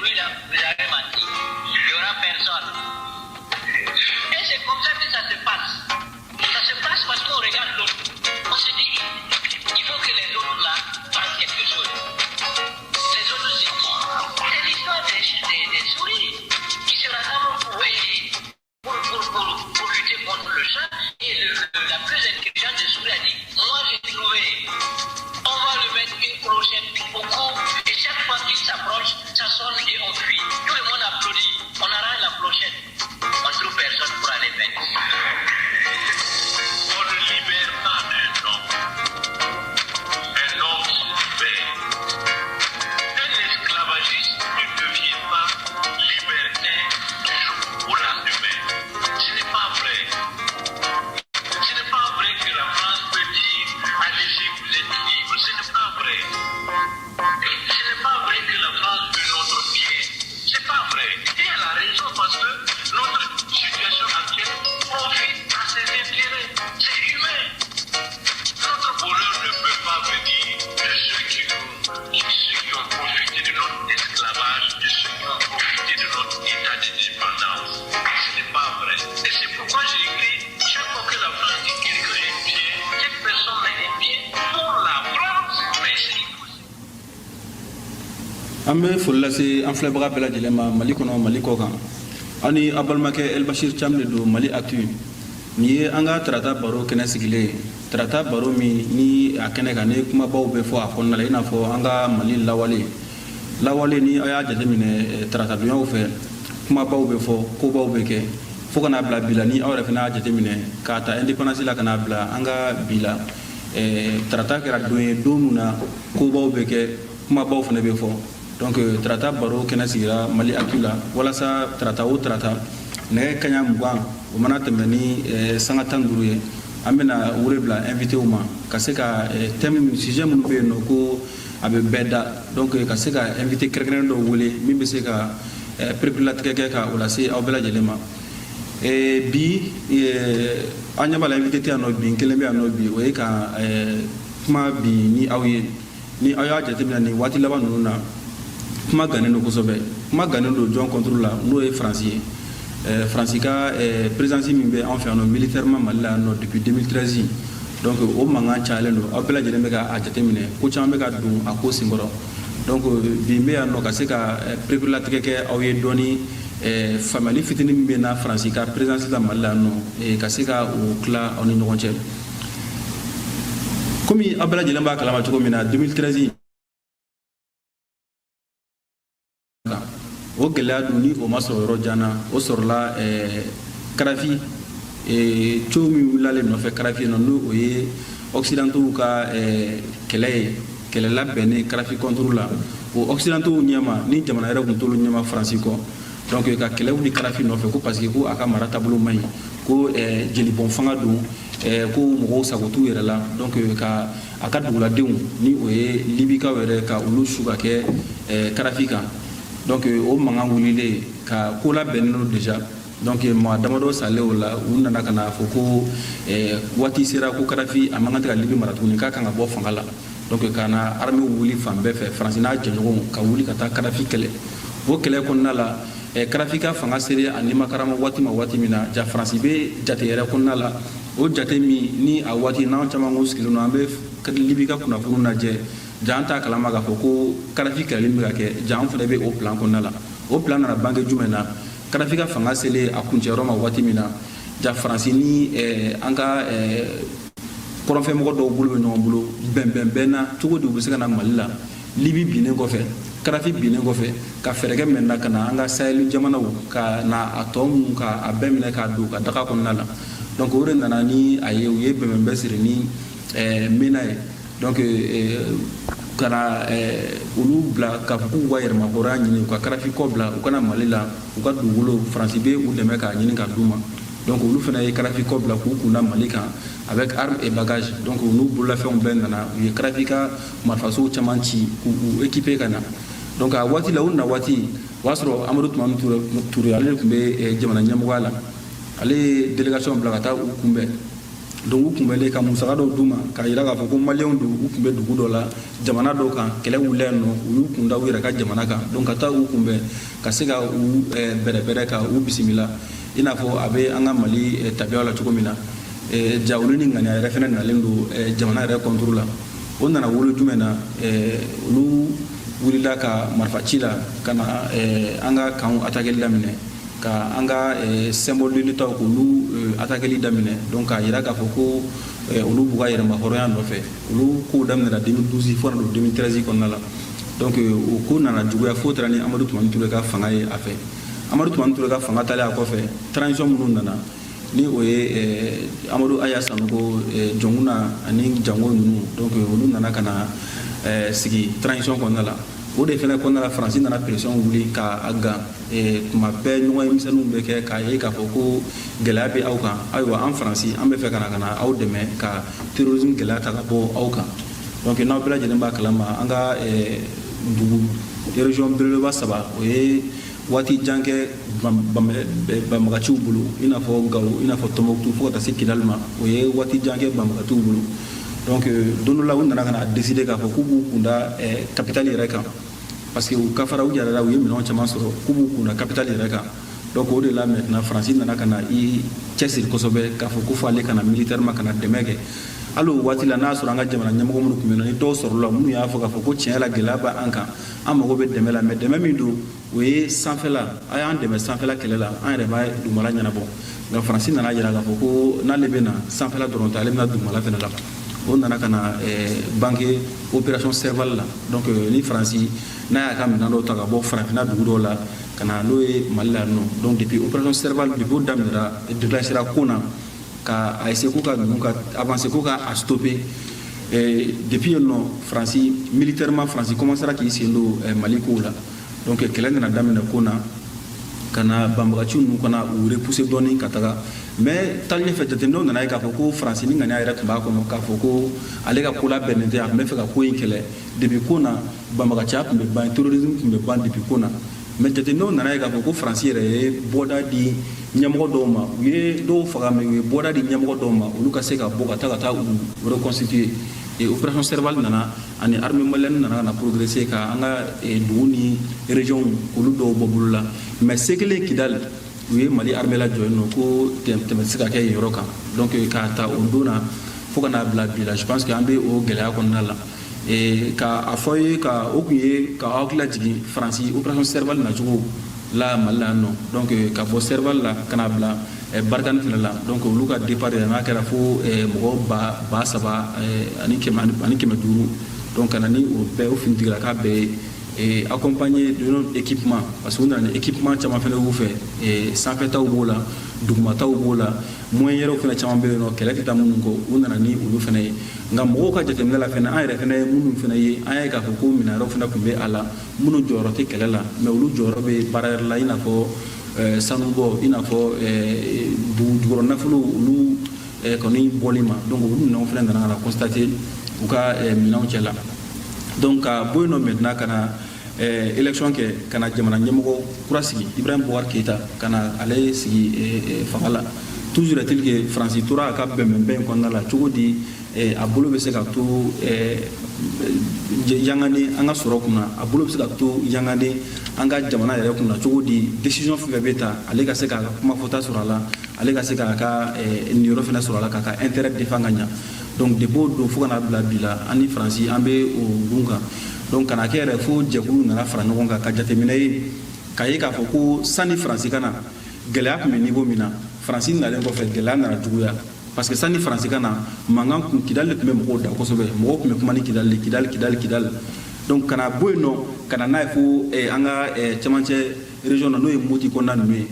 bruit-là, vous avez menti. Il n'y aura personne. Et c'est comme ça que ça se passe. Ça se passe parce qu'on regarde l'autre. On se dit, il faut que les autres là fassent quelque chose. Les autres, c'est qui? C'est l'histoire des souris qui se rassemblent pour lutter contre le chat. Et la plus intelligente des souris a dit, moi j'ai trouvé, on va lui mettre une clochette au cou et chaque fois qu'il s'approche, ça sonne et on fuit. Tout le monde applaudit. On arrange la clochette. On ne trouve personne pour aller mettre. On ne libère pas un homme. Un homme se libère. Un esclavagiste ne devient pas libertin du jour au lendemain. Ce n'est pas vrai. Ce n'est pas vrai que la France peut dire: allez-y, vous êtes libre. Ce n'est pas vrai. Ce n'est pas vrai que la France veut notre bien. C'est pas vrai. Et elle a raison parce que notre situation actuelle profite à ses intérêts. C'est humain. Notre bonheur ne peut pas venir de ceux qui ont profité de notre esclavage, de ceux qui ont profité de notre état de dépendance. Ce n'est pas vrai. Et c'est pourquoi j'ai écrit: chaque fois que la France dit quelqu'un est bien, cette personne est bien pour la France, mais c'est An bɛ foli lase an filɛbaga bɛɛ lajɛlen ma, Mali kɔnɔ, Mali kɔ kan. Aw ni aw balimakɛ Elbashir Cam de don, Mali Actu. Nin ye an ka Tarata Baro kɛnɛ sigilen ye. Tarata Baro min ni a kɛnɛ kan, ni kumabaw bɛ fɔ a kɔnɔna la, i n'a fɔ an ka Mali lawale lawale. Ni aw y'a jateminɛ, tarata donyaw fɛ, kumabaw bɛ fɔ, kobaw bɛ kɛ, fo ka n'a bila bi la. Ni aw yɛrɛ fana y'a jateminɛ, k'a ta indépendance la ka n'a bila an ka bi la, tarata kɛra don ye, don min na kobaw bɛ kɛ, kumabaw fana bɛ fɔ. Donc Tarata Baro kɛnɛ sigira Mali Actu la walasa tarata o tarata, nɛgɛ kaɲa 20 o mana tɛmɛ ni sanga 15 ye, an bɛna wele bila invité ma ka se ka thème, sujet minnu bɛ yen nɔ ko a bɛ bɛɛ da, donc ka se ka invité kɛrɛnkɛrɛnnen dɔw wele min bɛ se ka perepere kɛ ka o lase aw bɛɛ lajɛlen ma. Bi an ɲɛ b'a la, invité tɛ yan nɔ bi, n kelen bɛ yan nɔ bi. O ye ka kuma bi ni aw ye. Ni aw y'a jateminɛ, nin waati laban ninnu na, kuma gannen don kosɛbɛ. Kuma gannen don jɔn contre la? N'o ye Faransi ye. Faransi ka présence min bɛ an fɛ yan nɔ militairement Mali la yan nɔ depuis 2013, donc o mankan cayalen don. Aw bɛɛ lajɛlen bɛ ka a jateminɛ, ko caman bɛ ka don a ko senkɔrɔ. Donc bi n bɛ yan nɔ ka se ka pereperelatigɛ kɛ aw ye dɔɔni, faamuyali fitinin min bɛ na Faransi ka présence la Mali la yan nɔ, ka se ka o tila aw ni ɲɔgɔn cɛ. Komi aw bɛɛ lajɛlen b'a kalama cogo min na, 2013 o gɛlɛya dun, ni o ma sɔrɔ yɔrɔ jan na, o sɔrɔla Kadafi cogo min wulilalen nɔfɛ Kadafi nɔ, n'o o ye occidentaux ka kɛlɛ ye, kɛlɛ labɛnnen Kadafi contre la. O occidentaux ɲɛma ni jamana yɛrɛ tun t'olu ɲɛma Faransi kɔ, donc ka kɛlɛ wuli Kadafi nɔfɛ ko parce que ko a ka mara taabolo man ɲi, ko jelibɔn fanga don, ko mɔgɔw sago t'u yɛrɛ la. Donc ka a ka duguladenw, ni o ye Libikaw yɛrɛ, ka olu su ka kɛ Kadafi kan. Donc o mankan wulilen ka ko labɛnnen don déjà. Donc maa damadɔ salen o la, u nana ka na fɔ ko waati sera ko Kadafi a man kan tɛ ka Libi mara tuguni, k'a kan ka bɔ fanga la. Donc ka na armée wuli fan bɛɛ fɛ, Faransi n'a jɛɲɔgɔnw ka wuli ka taa Kadafi kɛlɛ. O kɛlɛ kɔnɔna la, Kadafi ka fanga sere a nimakarama waati ma, waati min na ja Faransi bɛ jate yɛrɛ kɔnɔna la, o jate min ni a waati n'an caman ko sigilen don, an bɛ Libi ka kunnafoniw lajɛ, ja an t'a kalama k'a fɔ ko Kadafi kɛlɛli bɛ ka kɛ, ja an fana bɛ o plan kɔnɔna la. O plan nana bange jumɛn na? Kadafi ka fanga selen a kuncɛyɔrɔ ma waati min na, ja Faransi ni an ka kɔrɔnfɛmɔgɔ dɔw bolo bɛ ɲɔgɔn bolo bɛnbɛn bɛn na cogo di u bɛ se ka na Mali la, Libi binnen kɔfɛ, Kadafi binnen kɔfɛ, ka fɛɛrɛ kɛ mɛnna ka na an ka Sahel jamanaw ka na a tɔ mun ka a bɛɛ minɛ k'a don ka daga kɔnɔna la. Donc o de nana ni a ye, u ye bɛnbɛn siri ni MENA ye. Donc ka na olu bila k'a fɔ k'u ka yɛrɛmahɔrɔnya ɲini, u ka Kadafi kɔ bila, u kana Mali la, u ka dugukolo, Faransi bɛ u dɛmɛ k'a ɲini ka d'u ma. Donc olu fana ye Kadafi kɔ bila k'u kunda Mali kan avec armes et bagages. Donc u n'u bololafɛnw bɛɛ nana, u ye Kadafi ka marifasow caman ci k'u équiper ka na. Donc a waati la, u na waati o y'a sɔrɔ Amadu Tumani Ture, ale de tun bɛ jamana ɲɛmɔgɔya la. Ale ye délégation bila ka taa u kunbɛn. Donc u kunbɛlen ka musaka dɔw d'u ma k'a yira k'a fɔ ko Maliyɛnw don, u tun bɛ dugu dɔ la, jamana dɔ kan, kɛlɛ wulila yen nɔ, u y'u kun da u yɛrɛ ka jamana kan. Donc ka taa u kunbɛn, ka se ka u bɛrɛbɛrɛ, ka u bisimila, i n'a fɔ a bɛ an ka Mali tabiya la cogo min na. Ja olu ni ŋaniya yɛrɛ fɛnɛ nalen don jamana yɛrɛ contre la. O nana wolo jumɛn na? Olu wulila ka marifa ci la ka na an ka kanw attaqueli daminɛ, ka an ka symbole de l'État k'olu attaqueli daminɛ. Donc k'a yira k'a fɔ ko olu b'u ka yɛrɛma hɔrɔnya nɔfɛ. Olu kow daminɛra 2012 fo ka na don 2013 kɔnɔna la. Donc o ko nana juguya fo taara ni Amadu Tumani Ture ka fanga ye. A fɛ, Amadu Tumani Ture ka fanga talen a kɔfɛ, transition minnu nana, ni o ye Amadu Aya Sanogo, Jɔnkuna ani Jango ninnu, donc olu nana ka na sigi transition kɔnɔna la. O de fɛnɛ kɔnɔna la, Faransi nana pression wuli k'a gan. Tuma bɛɛ ɲɔgɔn ye misɛnninw bɛ kɛ k'a ye k'a fɔ ko gɛlɛya bɛ aw kan. Ayiwa, an Faransi, an bɛ fɛ ka na aw dɛmɛ ka terrorisme gɛlɛya ta ka bɔ aw kan. Donc n'aw bɛɛ lajɛlen b'a kalama, an ka dugu région belebeleba saba, o ye waati jan kɛ banbagaciw bolo, i n'a fɔ Gawo, i n'a fɔ Tɔnbɔkutu, fo ka taa se Kidali ma. O ye waati jan kɛ banbagaciw bolo. Donc don dɔ la, u nana ka na décider k'a fɔ k'u b'u kunda capitale yɛrɛ kan, parce que u kafara, u yɛrɛ u ye minɛnw caman sɔrɔ, k'u b'u kunda capitale yɛrɛ kan. Donc o de la maintenant, Faransi nana ka na i cɛsiri kosɛbɛ k'a fɔ ko fo ale ka na militairement ka na dɛmɛ kɛ. Hali o waati la, n'a y'a sɔrɔ an ka jamana ɲɛmɔgɔ minnu tun bɛ yen nɔ, ni dɔw sɔrɔla minnu y'a fɔ k'a fɔ ko tiɲɛ la, gɛlɛya b'an kan, an mago bɛ dɛmɛ la, mais dɛmɛ min don, o ye sanfɛla, a y'an dɛmɛ sanfɛla kɛlɛ la, an yɛrɛ b'a dugumala ɲɛnabɔ. Nka Faransi nana jira k'a fɔ ko n'ale bɛ na sanfɛla dɔrɔn tɛ, ale bɛna dugumala fɛnɛ la. O nana ka na banque opération Serval la. Donc ni Faransi n'a y'a ka minɛn dɔw ta ka bɔ farafinna dugu dɔw la ka na n'o ye Mali la yan nɔ. Donc depuis opération Serval, depuis o daminɛra, déclenchera ko na ka a essayer ko ka ninnu ka avancer, ko ka a stopper. Depuis yen nɔ, Faransi militairement, Faransi commencera k'i sen don Mali kow la. Donc kɛlɛ nana daminɛ ko na ka na banbagaciw ninnu kana u repousser dɔɔni ka taga. Mais taali ɲɛfɛ, jateminɛw nana ye k'a fɔ ko Faransi ni ŋaniya yɛrɛ tun b'a kɔnɔ k'a fɔ ko ale ka ko labɛnnen tɛ, a tun bɛ fɛ ka ko in kɛlɛ. Depuis ko na, banbagaciya tun bɛ ban, terrorisme tun bɛ ban depuis ko na. Mais jateminɛw nana ye k'a fɔ ko Faransi yɛrɛ ye bɔda di ɲɛmɔgɔ dɔw ma. U ye dɔw faga, mais u ye bɔda di ɲɛmɔgɔ dɔw ma, olu ka se ka bɔ ka taa u reconstituer. Et opération Serval nana ani armée malienne nana ka na progresser ka an ka dugu ni région olu dɔw bɔ bolo la. Mais se kelen Kidali, u ye Mali armée la jɔ yen nɔ ko tɛmɛ tɛ se ka kɛ yen yɔrɔ kan. Donc k'a ta o don na fo ka n'a bila bi la, je pense que an bɛ o gɛlɛya kɔnɔna la. Ka a fɔ ye ka o kun ye ka aw hakili lajigin Faransi opération Serval nacogo la Mali la yan nɔ. Donc ka bɔ Serval la ka na bila Barkhane fɛnɛ la, donc olu ka départ yɛrɛ n'a kɛra fo mɔgɔ ba 3000 ani 500. Donc ka na ni o bɛɛ, o finitigilaka bɛɛ ye, accompagné de notre équipement, parce que u nana ni équipement caman fɛnɛ b'u fɛ. Sanfɛtaw b'o la, dugumataw b'o la, moyen yɛrɛw fɛnɛ caman bɛ yen nɔ, kɛlɛ tɛ taa minnu kɔ, u nana ni olu fɛnɛ ye. Nka mɔgɔw ka jateminɛ la fɛnɛ, an yɛrɛ fɛnɛ ye minnu fɛnɛ ye, an y'a ye k'a fɔ ko minɛn wɛrɛw fɛnɛ tun bɛ a la minnu jɔyɔrɔ tɛ kɛlɛ la, mais olu jɔyɔrɔ bɛ baara yɛrɛ la, i n'a fɔ sanubɔ, i n'a fɔ dugu jukɔrɔ nafolo, olu kɔni bɔli ma. Donc olu minɛnw fɛnɛ nana ka na constater u ka minɛnw cɛ la. Donc ka bɔ yen nɔ maintenant, ka na élection kɛ, ka na jamana ɲɛmɔgɔ kura sigi, Ibrahim Boubacar Keïta, ka na ale sigi fanga la. Toujours est-il que Faransi tora a ka bɛnbɛnbɛn in kɔnɔna la cogo di, a bolo bɛ se ka to yangani an ka sɔrɔ kunna, a bolo bɛ se ka to yangani an ka jamana yɛrɛ kunna cogo di, décision fɛn fɛn bɛ ta, ale ka se k'a ka kuma fɔta sɔrɔ a la, ale ka se k'a ka niyɔrɔ fana sɔrɔ a la, k'a ka intérêt défend ka ɲa. Donc depuis o don fo ka na bila bi la, an ni Faransi an bɛ o gun kan. Donc ka na kɛ yɛrɛ fo jɛkulu nana fara ɲɔgɔn kan ka jateminɛ ye k'a ye k'a fɔ ko sani Faransi ka na, gɛlɛya tun bɛ niveau min na, Faransi nalen kɔfɛ, gɛlɛya nana juguya. Parce que sani Faransi ka na, mankan kun Kidali de tun bɛ mɔgɔw da kosɛbɛ, mɔgɔw tun bɛ kuma ni Kidali, Kidali, Kidali, Kidali. Donc ka na bɔ yen nɔ, ka na n'a ye fo an ka cɛmancɛ région na, n'o ye Moti kɔnɔna ninnu ye.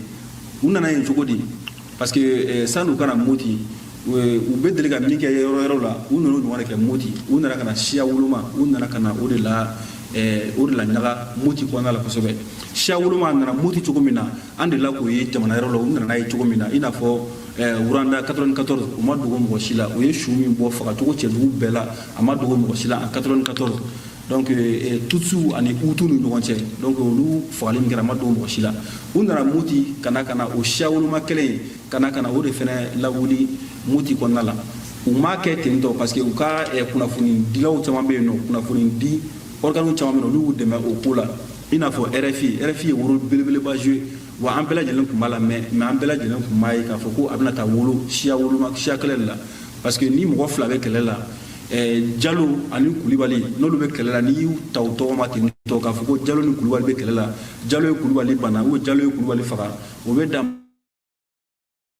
U nana yen cogo di? Parce que sani u ka na Moti, u bɛ deli ka min kɛ yɔrɔ yɔrɔ la, u nana o ɲɔgɔn de kɛ Moti. U nana ka na siya woloma, u nana ka na o de la ɲaga Moti kɔnɔna la kosɛbɛ. Siya woloma nana Moti cogo min na, an delila k'o ye jamana yɔrɔ la, u nana n'a ye cogo min na, i n'a fɔ Rwanda 94, u ma dogo mɔgɔ si la, u ye su min bɔ fagacogo cɛjugu bɛɛ la, a ma dogo mɔgɔ si la en 94. Donc Tutsiw ani Hutu ni ɲɔgɔn cɛ, donc olu fagali min kɛra, a ma dogo mɔgɔ si la. U nana Moti ka na o siya woloma kelen in ka na o de fɛnɛ lawuli Moti kɔnɔna la. U m'a kɛ ten tɔ parce que u ka kunnafoni dilaw caman bɛ yen nɔ, kunnafoni di organes caman bɛ yen nɔ, olu y'u dɛmɛ o ko la, i n'a fɔ RFI. RFI ye rôle belebeleba joué wa an bɛɛ lajɛlen tun b'a la, mais an bɛɛ lajɛlen tun b'a ye k'a fɔ ko a bɛna taa wolo siya woloma siya kɛlɛ de la, parce que ni mɔgɔ fila bɛ kɛlɛ la, Jalo ani Kulibali, n'olu bɛ kɛlɛ la, n'i y'u ta u tɔgɔ ma ten tɔ k'a fɔ ko Jalo ni Kulibali bɛ kɛlɛ la, Jalo ye Kulibali bana ou Jalo ye Kulibali faga, o bɛ dan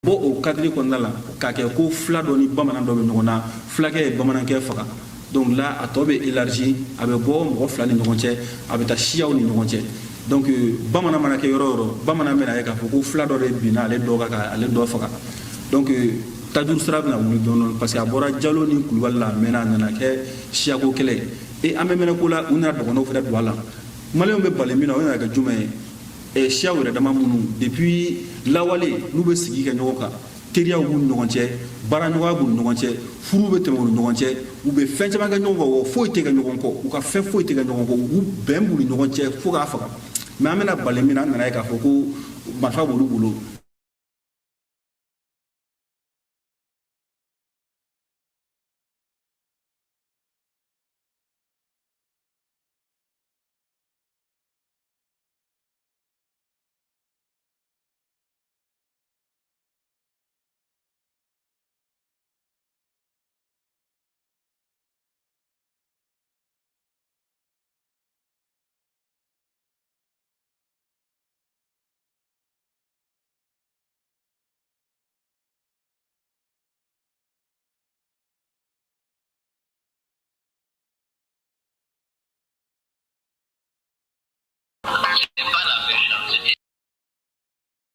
bɔ o cadre kɔnɔna la k'a kɛ ko fila dɔ ni bamanan dɔ bɛ ɲɔgɔn na, fulakɛ ye bamanankɛ faga. Donc là, a tɔ bɛ élargi, a bɛ bɔ mɔgɔ fila ni ɲɔgɔn cɛ, a bɛ taa siyaw ni ɲɔgɔn cɛ. Donc bamanan mana kɛ yɔrɔ o yɔrɔ, bamanan bɛna ye k'a fɔ ko fila dɔ de binna ale dɔ kan ka ale dɔ faga. Donc tajuru sira bɛna wuli dɔɔnin dɔɔnin, parce que a bɔra Jalo ni Kulubali la, a mɛnna, a nana kɛ siyako kɛlɛ ye. E an bɛ mɛnɛ ko la, u nana dɔgɔnɔw fana don a la. Maliyɛnw bɛ bali min na, o nana kɛ jumɛn ye? Siyaw yɛrɛ dama minnu depuis lawale n'u bɛ sigi kɛ ɲɔgɔn kan, teriyaw b'u ni ɲɔgɔn cɛ, baaraɲɔgɔnya b'u ni ɲɔgɔn cɛ, furuw bɛ tɛmɛ u ni ɲɔgɔn cɛ, u bɛ fɛn caman kɛ ɲɔgɔn kan, wa foyi tɛ kɛ ɲɔgɔn kɔ, u ka fɛn foyi tɛ kɛ ɲɔgɔn kɔ, u bɛn b'u ni ɲɔgɔn cɛ fo k'a faga. Mais an bɛna bali min na, an nana ye k'a fɔ ko marifa b'olu bolo.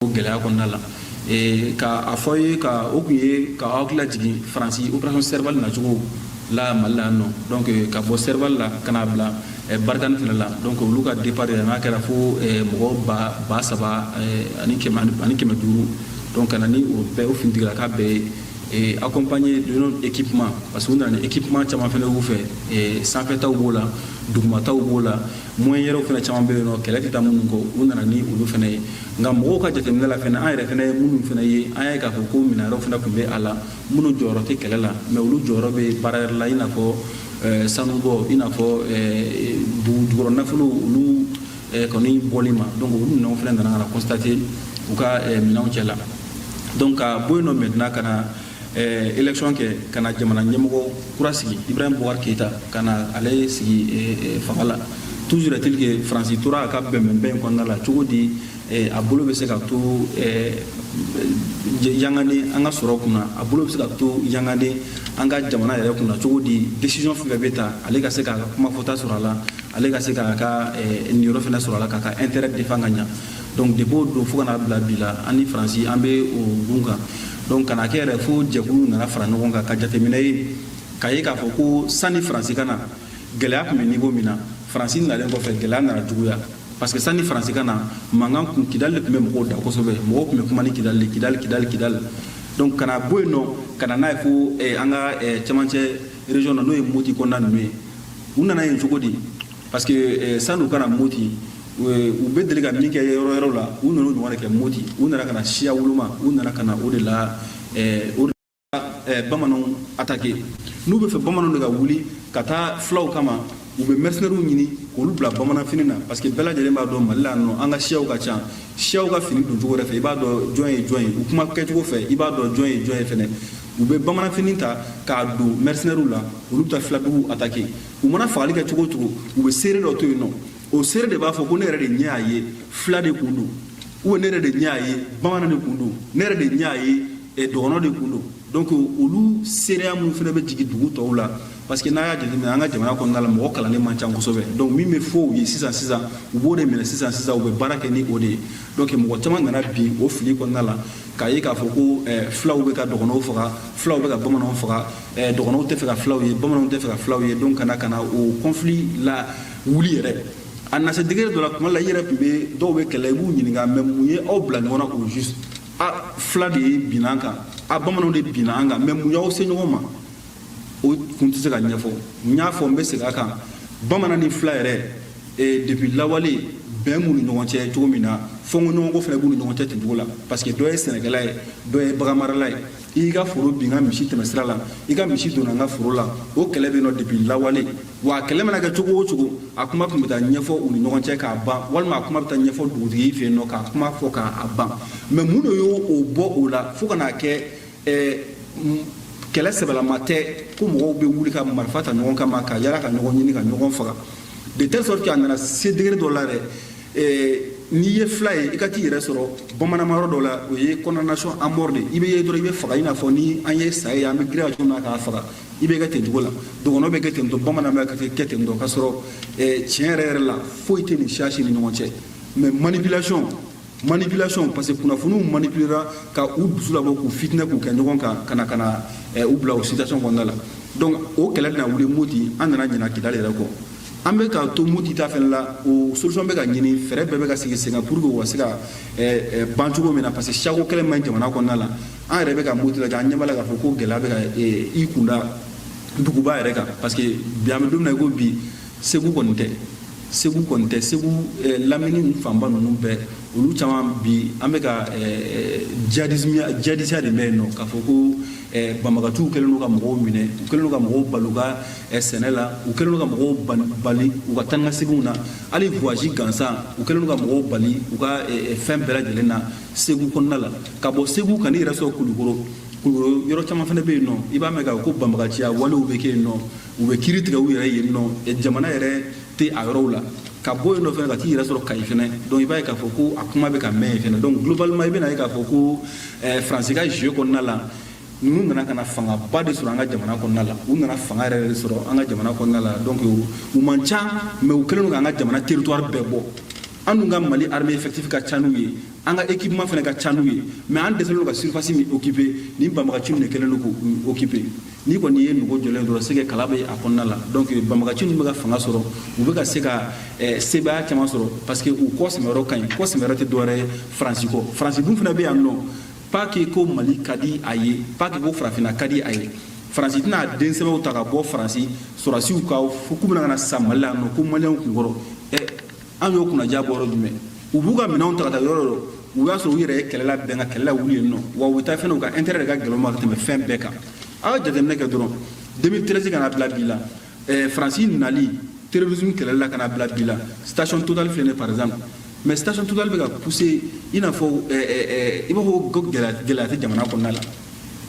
O gɛlɛya kɔnɔna la, ka a fɔ ye ka o kun ye ka aw hakili lajigin Faransi opération Serval nacogo la Mali la yan nɔ. Donc ka bɔ Serval la ka n'a bila Barkhane fana la, donc olu ka départ yɛrɛ n'a kɛra fo mɔgɔ 3500. Donc ka na ni o bɛɛ, o finitigilaka bɛɛ ye, accompagné de notre équipement, parce que u nana ni équipement caman fana y'u fɛ, sanfɛtaw b'o la, dugumataw b'o la, moyen yɛrɛw fana caman bɛ yen nɔ, kɛlɛ tɛ taa minnu kɔ, u nana ni olu fana ye. Nka mɔgɔw ka jateminɛ la fana, an yɛrɛ fana ye minnu fana ye, an y'a ye k'a fɔ ko minɛn wɛrɛw fana tun bɛ a la minnu jɔyɔrɔ tɛ kɛlɛ la, mais olu jɔyɔrɔ bɛ baara yɛrɛ la, i n'a fɔ sanubɔ, i n'a fɔ dugu jukɔrɔ nafolo olu kɔni bɔli ma. Donc olu minɛnw fana nana ka na constater u ka minɛnw cɛ la. Donc ka bɔ yen nɔ maintenant, ka na élection kɛ, ka na jamana ɲɛmɔgɔ kura sigi, Ibrahim Boubacar Keïta, ka na ale sigi fanga la. Toujours est-il que Faransi tora a ka bɛnbɛnbɛn in kɔnɔna la cogo di, a bolo bɛ se ka to yanganen an ka sɔrɔ kunna, a bolo bɛ se ka to yanganen an ka jamana yɛrɛ kunna cogo di, décision fɛn fɛn bɛ ta, ale ka se k'a ka kuma fɔta sɔrɔ a la, ale ka se k'a ka niyɔrɔ fana sɔrɔ a la, k'a ka intérêt défend ka ɲa. Donc depuis o don fo ka n'a bila bi la, an ni Faransi an bɛ o gun kan. Donc ka na kɛ yɛrɛ fo jɛkulu nana fara ɲɔgɔn kan ka jateminɛ ye, k'a ye k'a fɔ ko sani Faransi ka na, gɛlɛya tun bɛ niveau min na, Faransi nalen kɔfɛ, gɛlɛya nana juguya, parce que sani Faransi ka na, mankan kun Kidali de tun bɛ mɔgɔw da kosɛbɛ, mɔgɔw tun bɛ kuma ni Kidali de, Kidali, Kidali, Kidali. Donc ka na bɔ yen nɔ, ka na n'a ye fo an ka cɛmancɛ région na, n'o ye Moti kɔnɔna ninnu ye. U nana yen cogo di? Parce que sani u ka na Moti, u bɛ deli ka min kɛ yɔrɔ wɛrɛw la, u nana o ɲɔgɔn de kɛ Moti. U nana ka na siya woloma, u nana ka na o de la, o de bamananw attaqué. N'u bɛ fɛ bamananw de ka wuli ka taa fulaw kama, u bɛ mercenaires ɲini k'olu bila bamananfini na, parce que bɛɛ lajɛlen b'a dɔn Mali la yan nɔ, an ka siyaw ka ca, siyaw ka fini doncogo yɛrɛ fɛ, i b'a dɔn jɔn ye jɔn ye, u kuma kɛcogo fɛ, i b'a dɔn jɔn ye jɔn ye fɛnɛ. U bɛ bamananfini ta k'a don mercenaires la, olu bɛ taa filaduguw attaqué. U mana fagali kɛ cogo o cogo, u bɛ seere dɔ to yen nɔ, o seere de b'a fɔ ko ne yɛrɛ de ɲɛ y'a ye fila de kun don, ou ne yɛrɛ de ɲɛ y'a ye bamanan de kun don, ne yɛrɛ de ɲɛ y'a ye dɔgɔnɔ de kun don. Donc olu seereya minnu fana bɛ jigin dugu tɔw la, parce que n'a y'a jateminɛ an ka jamana kɔnɔna la, mɔgɔ kalannen man ca kosɛbɛ. Donc min bɛ fɔ u ye sisan sisan, u b'o de minɛ sisan sisan, u bɛ baara kɛ ni o de ye. Donc mɔgɔ caman nana bin o fili kɔnɔna la, k'a ye k'a fɔ ko fulaw bɛ ka dɔgɔnɔw faga, fulaw bɛ ka bamananw faga, dɔgɔnɔw tɛ fɛ ka fulaw ye, bamananw tɛ fɛ ka fulaw ye. Donc ka na o conflit la wuli yɛrɛ, a na se degré dɔ la, tuma la i yɛrɛ tun bɛ dɔw bɛ kɛlɛ, i b'u ɲininka: mais mun ye aw bila ɲɔgɔn na au juste? A fila de ye binna an kan, a bamananw de binna an kan, mais mun y'aw se ɲɔgɔn ma? O kun tɛ se ka ɲɛfɔ. N y'a fɔ, n bɛ segin a kan, bamanan ni fila yɛrɛ, depuis lawale, bɛn b'u ni ɲɔgɔn cɛ cogo min na. Fɔnkɔɲɔgɔnkɔ fana b'u ni ɲɔgɔn cɛ ten cogo la, parce que dɔ ye sɛnɛkɛla ye, dɔ ye baganmarala ye. I y'i ka foro bin n ka misi tɛmɛ sira la, i ka misi donna n ka foro la, o kɛlɛ bɛ yen nɔ depuis lawale. Wa a kɛlɛ mana kɛ cogo o cogo, a kuma tun bɛ taa ɲɛfɔ u ni ɲɔgɔn cɛ k'a ban, walima a kuma bɛ taa ɲɛfɔ dugutigi fɛ yen nɔ k'a kuma fɔ k'a ban. Mais mun de y'o o bɔ o la fo ka n'a kɛ kɛlɛ sɛbɛlama tɛ, ko mɔgɔw bɛ wuli ka marifa ta ɲɔgɔn kama, ka yala ka ɲɔgɔn ɲini ka ɲɔgɔn faga, de telle sorte que a nana se degré dɔ la yɛrɛ, n'i ye fila ye, i ka t'i yɛrɛ sɔrɔ bamananma yɔrɔ dɔ la, o ye condamnation à mort de. I bɛ ye dɔrɔn, i bɛ faga, i n'a fɔ ni an ye sa ye, an bɛ girinya cogo min na k'a faga, i bɛ kɛ ten cogo la. Dɔgɔnɔ bɛ kɛ ten tɔ, bamanan bɛ kɛ ten tɔ, k'a sɔrɔ tiɲɛ yɛrɛ yɛrɛ la, foyi tɛ nin siya si ni ɲɔgɔn cɛ. Mais manipulation, parce que kunnafoniw manipulera ka u dusu labɔ, k'u fitinɛ, k'u kɛ ɲɔgɔn kan, ka na u bila o situation kɔnɔna la. Donc o kɛlɛ bɛna wuli Moti, an nana ɲina Kidali yɛrɛ kɔ. An bɛ ka to Moti ta fɛnɛ la, o solution bɛ ka ɲini, fɛɛrɛ bɛɛ bɛ ka sigi sen kan pour que u ka se ka ban cogo min na, parce que siyako kɛlɛ man ɲi jamana kɔnɔna la. An yɛrɛ bɛ ka Moti lajɛ, an ɲɛ b'a la k'a fɔ ko gɛlɛya bɛ ka i kunda duguba yɛrɛ kan, parce que bi, an bɛ don min na i ko bi, Segu kɔni tɛ, Segu kɔni tɛ, Segu lamini fanba ninnu bɛɛ, olu caman bi, an bɛ ka djihadisiya de mɛn yen nɔ, k'a fɔ ko banbagatiw kɛlen don ka mɔgɔw minɛ, u kɛlen don ka mɔgɔw bali u ka sɛnɛ la, u kɛlen don ka mɔgɔw bali u ka taa ni ka seginw na, hali voyage gansan, u kɛlen don ka mɔgɔw bali u ka fɛn bɛɛ lajɛlen na Segu kɔnɔna la. Ka bɔ Segu ka n'i yɛrɛ sɔrɔ Kulukoro, Kulukoro yɔrɔ caman fana bɛ yen nɔ, i b'a mɛn k'a fɔ ko banbagaciya walew bɛ kɛ yen nɔ, u bɛ kiiri tigɛ u yɛrɛ yen nɔ, jamana yɛrɛ tɛ a yɔrɔw la. Ka bɔ yen nɔ fɛnɛ, ka t'i yɛrɛ sɔrɔ Kayi fɛnɛ, donc i b'a ye k'a fɔ ko a kuma bɛ ka mɛn yen fɛnɛ. Donc globalement, i bɛna ye k'a fɔ ko Faransi ka jeu kɔnɔna la, ninnu nana ka na fangaba de sɔrɔ an ka jamana kɔnɔna la. U nana fanga yɛrɛ de sɔrɔ an ka jamana kɔnɔna la. Donc u man ca, mais u kɛlen don k'an ka jamana territoire bɛɛ bɔ. An dun ka Mali armée effectif ka ca n'u ye, an ka équipement fana ka ca n'u ye, mais an dɛsɛlen don ka surface min occuper, nin banbagaci ninnu de kɛlen don k'o occuper. N'i kɔni ye nogo jɔlen dɔrɔn, c'est que kala bɛ a kɔnɔna la. Donc banbagaci ninnu bɛ ka fanga sɔrɔ, u bɛ ka se ka sebaaya caman sɔrɔ, parce que u kɔ sɛmɛyɔrɔ ka ɲi. Kɔ sɛmɛyɔrɔ tɛ dɔwɛrɛ ye Faransi kɔ. Faransi dun fana bɛ yan nɔ, pas que ko Mali ka di a ye, pas que ko farafinna ka di a ye. Faransi tɛna den sɛbɛnw ta ka bɔ Faransi sɔrɔdasiw ka fo k'u bɛna ka na sa Mali la yan nɔ, ko maliyɛnw kunkɔrɔ. An y'o kunnaja bɔ yɔrɔ jumɛn? U b'u ka minɛnw ta ka taa yɔrɔ dɔ, u y'a sɔrɔ u yɛrɛ ye kɛlɛ labɛn ka kɛlɛ lawuli yen nɔ. Wa u bɛ taa fɛnɛ, u ka intérêt de ka gɛlɛn u ma ka tɛmɛ fɛn bɛɛ kan. Aw ka jateminɛ kɛ dɔrɔn, 2013 ka na bila bi la, Faransi nali terrorisme kɛlɛli la ka na bila bi la, station Total filɛ nin, par exemple. Mais station Total bɛ ka pousser i n'a fɔ i b'a fɔ ko gɛlɛya tɛ jamana kɔnɔna la.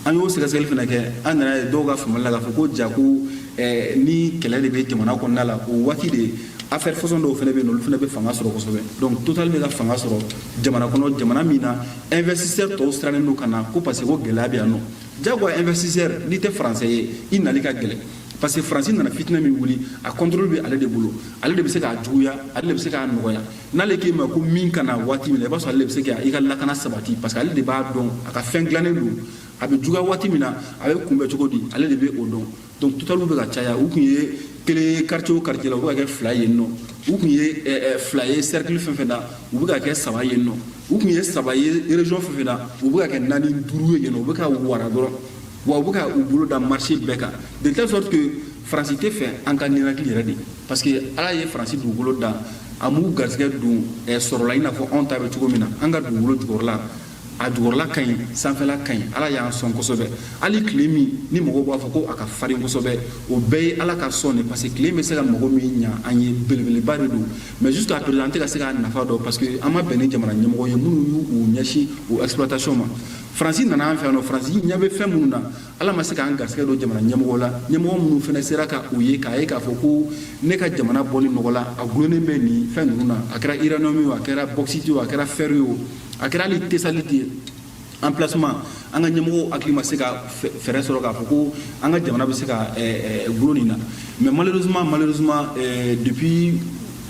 An y'o sɛgɛsɛgɛli fana kɛ, an nana ye dɔw ka faamuyali la k'a fɔ ko ja ko ni kɛlɛ de bɛ jamana kɔnɔna la, o waati de affaire façon dɔw fana bɛ yen, olu fana bɛ fanga sɔrɔ kosɛbɛ. Donc Total bɛ ka fanga sɔrɔ jamana kɔnɔ, jamana min na investisseur tɔw sirannen don ka na, ko parce que ko gɛlɛya bɛ yan nɔ. Jagoya investisseur, n'i tɛ français ye, i nali ka gɛlɛn, parce que Faransi nana fitinɛ min wuli, a contrôle bɛ ale de bolo, ale de bɛ se k'a juguya, ale de bɛ se k'a nɔgɔya. N'ale k'e ma ko min kana waati min na, i b'a sɔrɔ ale de bɛ se ka i ka lakana sabati, parce que ale de b'a dɔn, a ka fɛn dilannen don. A bɛ juguya waati min na, a bɛ kunbɛn cogo di, ale de bɛ o dɔn. Donc Total bɛ ka caya. U tun ye kelen quartier o quartier la, u bɛ ka kɛ fila yen nɔ. U tun ye fila ye cercle fɛn fɛn na, u bɛ ka kɛ saba yen nɔ. U tun ye saba ye région fɛn fɛn na, u bɛ ka kɛ naani, duuru ye yen nɔ. U bɛ ka wara dɔrɔn, wa u bɛ ka u bolo da marché bɛɛ kan, de telle sorte que Faransi tɛ fɛ an ka ninakili yɛrɛ de, parce que Ala ye Faransi dugukolo da, a m'u garisɛgɛ don sɔrɔ la i n'a fɔ anw ta bɛ cogo min na. An ka dugukolo jukɔrɔla, a jukɔrɔla ka ɲi, sanfɛla ka ɲi, Ala y'an sɔn kosɛbɛ. Hali tile min ni mɔgɔw b'a fɔ ko a ka farin kosɛbɛ, o bɛɛ ye Ala ka sɔn de, parce que tile bɛ se ka mago min ɲa an ye, belebeleba de don. Mais jusqu'à présent, an tɛ ka se k'a nafa dɔn, parce que an ma bɛn ni jamana ɲɛmɔgɔ ye minnu y'u ɲɛsin o exploitation ma. Faransi nana an fɛ yan nɔ, Faransi ɲɛ bɛ fɛn minnu na, Ala ma se k'an garisɛgɛ don jamana ɲɛmɔgɔ la, ɲɛmɔgɔ minnu fana sera ka o ye, k'a ye k'a fɔ ko ne ka jamana bɔli nɔgɔ la, a gulonnen bɛ nin fɛn ninnu na. A kɛra uranium ye o, a kɛra bauxite o, a kɛra fer ye o, a kɛra hali Tessalit ye emplacement, an ka ɲɛmɔgɔw hakili ma se ka fɛɛrɛ sɔrɔ k'a fɔ ko an ka jamana bɛ se ka gulon nin na. Mais malheureusement, depuis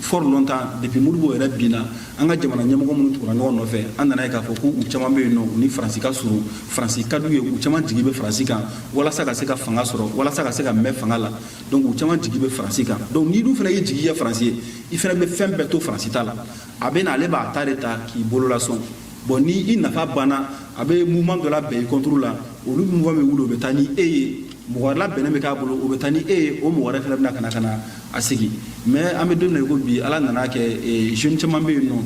fort longtemps, depuis Modibo yɛrɛ binna, an ka jamana ɲɛmɔgɔ minnu tugura ɲɔgɔn nɔfɛ, an nana ye k'a fɔ ko u caman bɛ yen nɔ, u ni Faransi ka surun, Faransi ka d'u ye, u caman jigi bɛ Faransi kan walasa ka se ka fanga sɔrɔ, walasa ka se ka mɛn fanga la. Donc u caman jigi bɛ Faransi kan. Donc n'i dun fana y'i jigi kɛ Faransi ye, i fana bɛ fɛn bɛɛ to Faransi ta la. A bɛ na, ale b'a ta de ta k'i bolo lasɔn. Bon, ni i nafa banna, a bɛ mouvement dɔ labɛn i contre la, olu mouvement bɛ wuli, o bɛ taa ni e ye. Mɔgɔ wɛrɛ labɛnnen bɛ k'a bolo, o bɛ taa ni e ye, o mɔgɔ wɛrɛ fana bɛna ka na a sigi. Mais an bɛ don min na i ko bi, Ala nana kɛ jeune caman bɛ yen nɔ.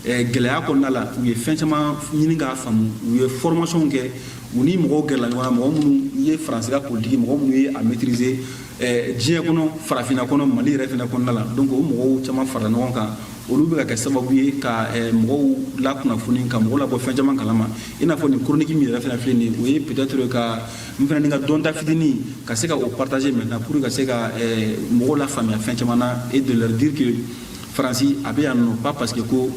Gɛlɛya kɔnɔna la, u ye fɛn caman ɲini k'a faamu, u ye formation kɛ, u ni mɔgɔw gɛrɛla ɲɔgɔn na, mɔgɔ minnu ye Faransi ka politique, mɔgɔ minnu ye a maîtriser diɲɛ kɔnɔ, farafinna kɔnɔ, Mali yɛrɛ fɛnɛ kɔnɔna la. Donc o mɔgɔw caman farala ɲɔgɔn kan, olu bɛ ka kɛ sababu ye ka mɔgɔw lakunnafoni, ka mɔgɔw labɔ fɛn caman kalama. I n'a fɔ nin chronique min yɛrɛ fɛnɛ filɛ nin ye, o ye peut-être ka n fɛnɛ ni ka dɔnta fitinin ka se ka o partager maintenant pour ka se ka mɔgɔw lafaamuya fɛn caman na et de leur dire que Faransi a bɛ yan nɔ, pas parce que ko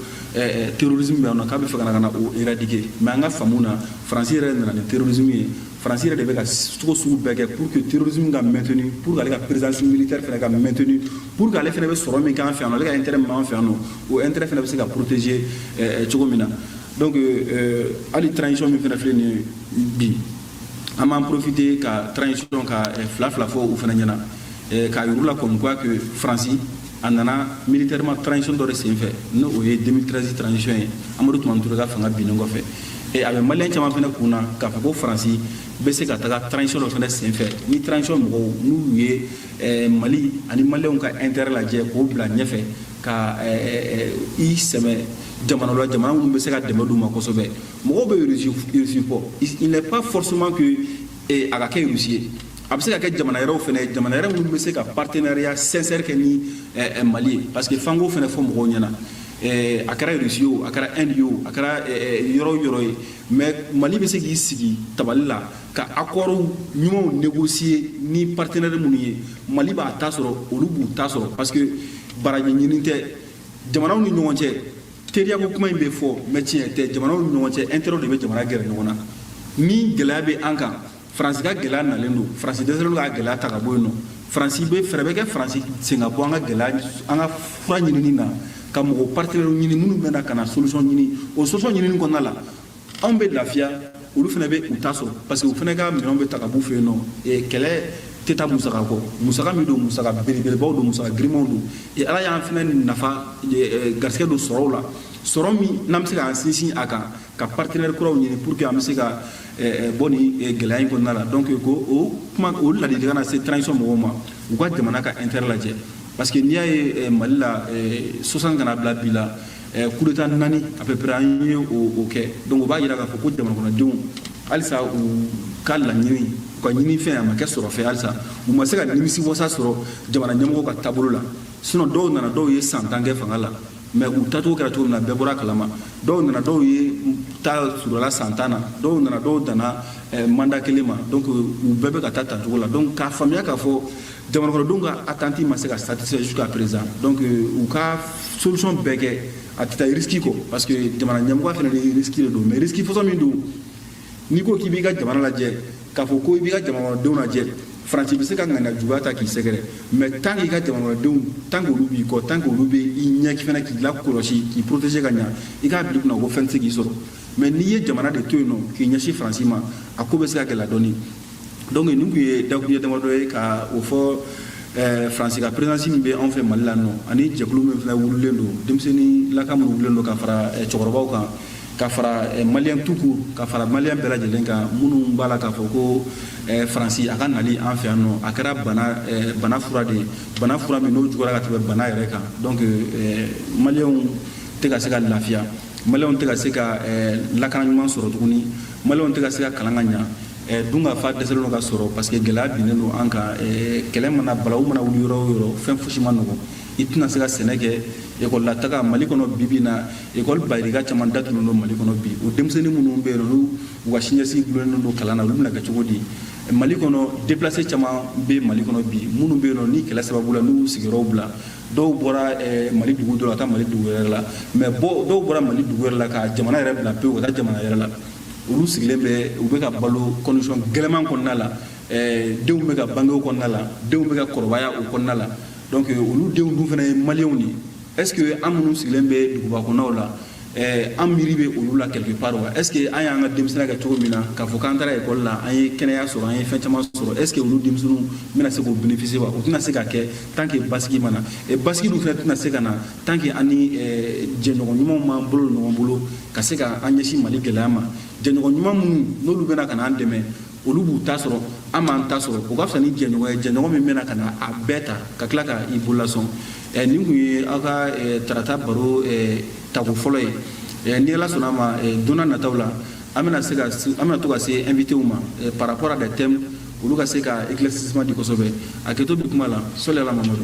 terrorisme bɛ yan nɔ k'a bɛ fɛ ka na o éradiquer. Mais an ka faamu na, Faransi yɛrɛ nana ni terrorisme ye. Faransi yɛrɛ de bɛ ka cogo sugu bɛɛ kɛ pour que terrorisme ka maintenu, pour que ale ka présence militaire fɛnɛ ka maintenu, pour que ale fɛnɛ bɛ sɔrɔ min k'an fɛ yan nɔ, ale ka intérêt min b'an fɛ yan nɔ, o intérêt fɛnɛ bɛ se ka protéger cogo min na. Donc hali transition min fɛnɛ filɛ nin ye bi, an b'an profiter ka transition ka fila fila fɔ u fɛnɛ ɲɛna, k'a yir'u la comme quoi que Faransi a nana militairement transition dɔ de senfɛ, n'o o ye 2013 transition ye, Amadu Tumani Ture ka fanga binnen kɔfɛ. Et a bɛ Maliyɛn caman fɛnɛ kun na k'a fɔ ko Faransi bɛ se ka taga transition dɔ fɛnɛ senfɛ, ni transition mɔgɔw n'u ye Mali ani Maliyɛnw ka intérêt lajɛ k'o bila ɲɛfɛ, ka i sɛmɛ jamana la, jamana minnu bɛ se ka dɛmɛ d'u ma kosɛbɛ. Mɔgɔw bɛ Russie kɔ, il n'est pas forcément que a ka kɛ Russie ye. A bɛ se ka kɛ jamana wɛrɛw fɛnɛ ye, jamana wɛrɛ minnu bɛ se ka partenariat sincère kɛ ni Mali ye, parce que f'an k'o fɛnɛ fɔ mɔgɔw ɲɛna. A kɛra Russie ye o, a kɛra Inde ye o, a kɛra yɔrɔ o yɔrɔ ye, mais Mali bɛ se k'i sigi tabali la ka accord ɲumanw négocier ni partenaire minnu ye, Mali b'a ta sɔrɔ, olu b'u ta sɔrɔ, parce que baraji ɲini tɛ jamanaw ni ɲɔgɔn cɛ. Teriya ko kuma in bɛ fɔ, mais tiɲɛ tɛ. Jamanaw ni ɲɔgɔn cɛ, intérêt de bɛ jamana gɛrɛ ɲɔgɔn na. Ni gɛlɛya bɛ an kan, Faransi ka gɛlɛya nalen don, Faransi dɛsɛlen don ka gɛlɛya ta ka bɔ yen nɔ. Faransi bɛ fɛɛrɛ bɛ kɛ, Faransi sen ka bɔ an ka gɛlɛya, an ka fura ɲinini na, ka mɔgɔ partenaire ɲini minnu bɛ na ka na solution ɲini. O solution ɲinini kɔnɔna la, anw bɛ lafiya, olu fana bɛ u ta sɔrɔ, parce que u fana ka minɛnw bɛ ta ka b'u fɛ yen nɔ. Kɛlɛ tɛ taa musaka kɔ, musaka min don, musaka belebelebaw don, musaka girimanw don. Ala y'an fana nafa garisɛgɛ don sɔrɔw la, sɔrɔ min n'an bɛ se k'an sinsin a kan ka partenaire kuraw ɲini pour que an bɛ se ka bɔ nin gɛlɛya in kɔnɔna la. Donc ko o kuma, o ladilikan na se transition mɔgɔw ma, u ka jamana ka intérêt lajɛ, parce que n'i y'a ye Mali la, 60 kana bila bi la, coup d'état naani à peu près an ye o kɛ. Donc o b'a yira k'a fɔ ko jamana kɔnɔdenw halisa u ka laɲini, u ka ɲinifɛn a ma kɛ sɔrɔ fɛ, halisa u ma se ka nimisi wasa sɔrɔ jamana ɲɛmɔgɔw ka taabolo la. Sinon dɔw nana, dɔw ye san 10 kɛ fanga la, mais u tacogo kɛra cogo min na, bɛɛ bɔra a kalama. Dɔw nana, dɔw ye ta surala san 10 na, dɔw nana, dɔw danna mandat kelen ma. Donc u bɛɛ bɛ ka taa tacogo la. Donc k'a faamuya k'a fɔ jamana kɔnɔdenw ka attente ma se ka satisfaire jusqu'à présent. Donc u ka solution bɛɛ kɛ, a tɛ taa risque kɔ, parce que jamana ɲɛmɔgɔ fana ni risque de don. Mais risque fɔsɔn min don, n'i ko k'i b'i ka jamana lajɛ, k'a fɔ ko i b'i ka jamana kɔnɔdenw lajɛ, Faransi bɛ se ka ŋaniya juguya ta k'i sɛgɛrɛ, mais tant que i ka jamana kɔnɔdenw, tant que olu b'i kɔ, tant que olu bɛ i ɲɛ fɛnɛ k'i lakɔlɔsi, k'i protéger ka ɲa, i k'a bila i kunna ko fɛn tɛ se k'i sɔrɔ. Mais n'i ye jamana de to yen nɔ k'i ɲɛsin Faransi ma, a ko bɛ se ka gɛlɛya dɔɔni. Donc nin tun ye dakuruɲɛ damadɔ ye ka o fɔ Faransi ka présence min bɛ anw fɛ Mali la nɔ, ani jɛkulu min fana wulilen don, denmisɛnnin laka minnu wulilen don ka fara cɛkɔrɔbaw kan, ka fara Maliyɛn tout court, ka fara Maliyɛn bɛɛ lajɛlen kan, minnu b'a la k'a fɔ ko Faransi a ka nali an fɛ yan nɔ, a kɛra bana fura de ye, bana fura min n'o juguyara ka tɛmɛ bana yɛrɛ kan. Donc Maliyɛnw tɛ ka se ka lafiya, Maliyɛnw tɛ ka se ka lakana ɲuman sɔrɔ tuguni, Maliyɛnw tɛ ka se ka kalan ka ɲa, dun ka fa dɛsɛlen don ka sɔrɔ, parce que gɛlɛya binnen don an kan. Kɛlɛ mana, balawu mana wuli yɔrɔ o yɔrɔ, fɛn fosi ma nɔgɔn, i tɛna se ka sɛnɛ kɛ. Ekɔli la taga Mali kɔnɔ bi bi in na, ekɔli bayirika caman datugulen don Mali kɔnɔ bi. O denmisɛnnin minnu bɛ yen nɔ, n'u u ka siniɲɛsigi gulonnen don kalan na, olu bɛna kɛ cogo di? Mali kɔnɔ, déplacé caman bɛ Mali kɔnɔ bi, minnu bɛ yen nɔ ni kɛlɛ sababu la n'u sigiyɔrɔw bila. Dɔw bɔra Mali dugu dɔ la ka taa Mali dugu wɛrɛ la, mais bɔ dɔw bɔra Mali dugu wɛrɛ la ka jamana yɛrɛ bila pewu ka taa jamana wɛrɛ la. Olu sigilen bɛ, u bɛ ka balo condition gɛlɛman kɔnɔna la, denw bɛ ka bange o kɔnɔna la, denw bɛ ka kɔrɔbaya o kɔnɔna la. Donc olu denw dun fana ye Maliyɛnw de ye. Est ce que an minnu sigilen bɛ duguba kɔnɔnaw la, an miiri bɛ olu la quelque part wa? Est ce que an y'an ka denmisɛnninya kɛ cogo min na, k'a fɔ k'an taara ekɔli la, an ye kɛnɛya sɔrɔ, an ye fɛn caman sɔrɔ, est ce que olu denmisɛnninw bɛna se k'o bénéficier wa? O tɛna se ka kɛ tant que basigi ma na. Basigi dun fana tɛna se ka na tant que an ni jɛɲɔgɔn ɲumanw m'an bolo ɲɔgɔn bolo ka se ka an ɲɛsin Mali gɛlɛya ma. Jɛɲɔgɔn ɲuman minnu n'olu bɛna ka na an dɛmɛ, olu b'u ta sɔrɔ, an b'an ta sɔrɔ, o ka fisa ni jɛɲɔgɔn ye, jɛɲɔgɔn min bɛna ka na a bɛɛ ta ka tila ka i bololasɔn. Nin kun ye aw ka tarata baro tako fɔlɔ ye. Ni Ala sɔnna a ma, don n'a nataw la, an bɛna se ka an bɛna to ka se invité ma par rapport à des thèmes, olu ka se ka éclaircissement di kosɛbɛ. A kɛtɔ bi kuma la, sɔli ala Mamadu.